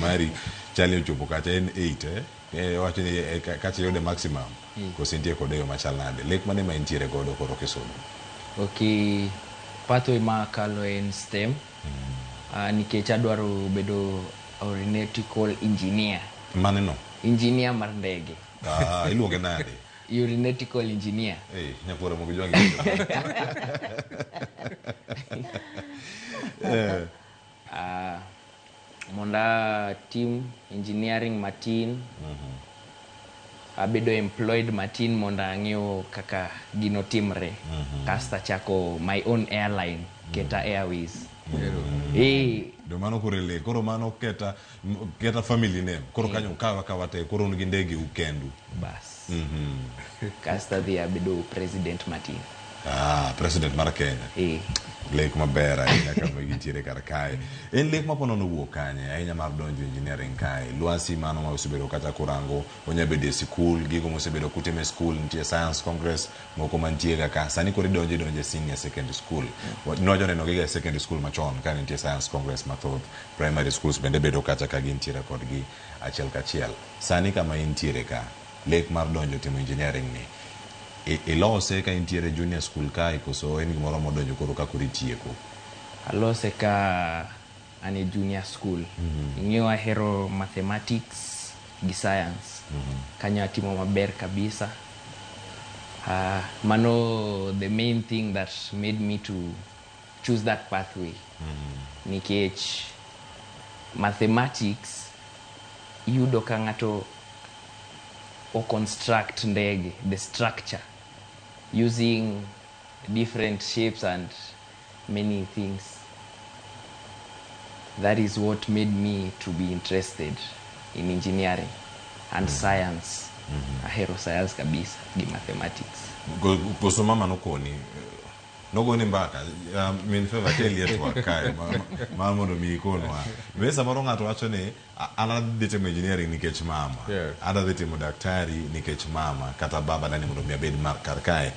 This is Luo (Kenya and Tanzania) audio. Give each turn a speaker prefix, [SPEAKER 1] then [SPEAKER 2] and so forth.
[SPEAKER 1] mari chal ni ochopo kacha en 8 eh? Eh, wacho ni eh, kacha iyude maximum koso intie kode e yo machal nade lek mane ma intiere godo koro kisudo
[SPEAKER 2] Ok, pathway ma akalo en STEM. Nikech adwaro bedo aeronautical engineer.
[SPEAKER 1] Mane no?
[SPEAKER 2] Engineer mar ndege.
[SPEAKER 1] Ah, iluonge nade?
[SPEAKER 2] Aeronautical engineer.
[SPEAKER 1] Eh, nyakwara mogo jwangi. Eh.
[SPEAKER 2] Mondo atim engineering matin. Abedo employed matin mondo ang'eyo kaka gino timre. Kasto achako my own airline, Keta Airways. Eh.
[SPEAKER 1] Do mano koro e koro mano Keta Keta family name. Koro kanyo ukawa kawa te koro un gi ndege u kendu.
[SPEAKER 2] Bas. Kasto adhi abedo president matin.
[SPEAKER 1] Ah, president mar Kenya.
[SPEAKER 2] Eh.
[SPEAKER 1] Lek maber ahinya kama gintiere kar kae. En lek ma ponono wuok kanye ahinya mar donjo engineering kae. Lwasi mano ma osebedo kata kurango onya bedo e sikul, gigo mosebedo kutimo e skul, nitie science congress moko mantie kaka sani koro idonjo idonjo e senior secondary school. Nwajo neno giga e secondary school machon ka nitie science congress mathoth. Primary schools bende bedo kacha ka gintiere kodgi achiel kachiel. Sani kama intiere ka, lek mar donjo timo engineering ni ilose ka intiere junior school kae koso en gimoro modonjo koro ka koro itieko?
[SPEAKER 2] Alose ka an e junior school. Ing'eyo ahero mathematics gi science. Kanyo atimo maber kabisa. Mano the main thing that made me to choose that pathway. Nikech mathematics iyudo ka ng'ato o construct ndege, the structure, using different shapes and many things. That is what made me to be interested in engineering and science. Ahero science kabisa gi mathematics.
[SPEAKER 1] Koso mama nokoni nogoni mbaka min favor kelie twak kae mar mondo mi ikonwa be samoro ng'ato wacho ni an adhi timo engineering nikech mama, adhi timo daktari nikech mama kata baba dani mondo mi abed mar kar kae.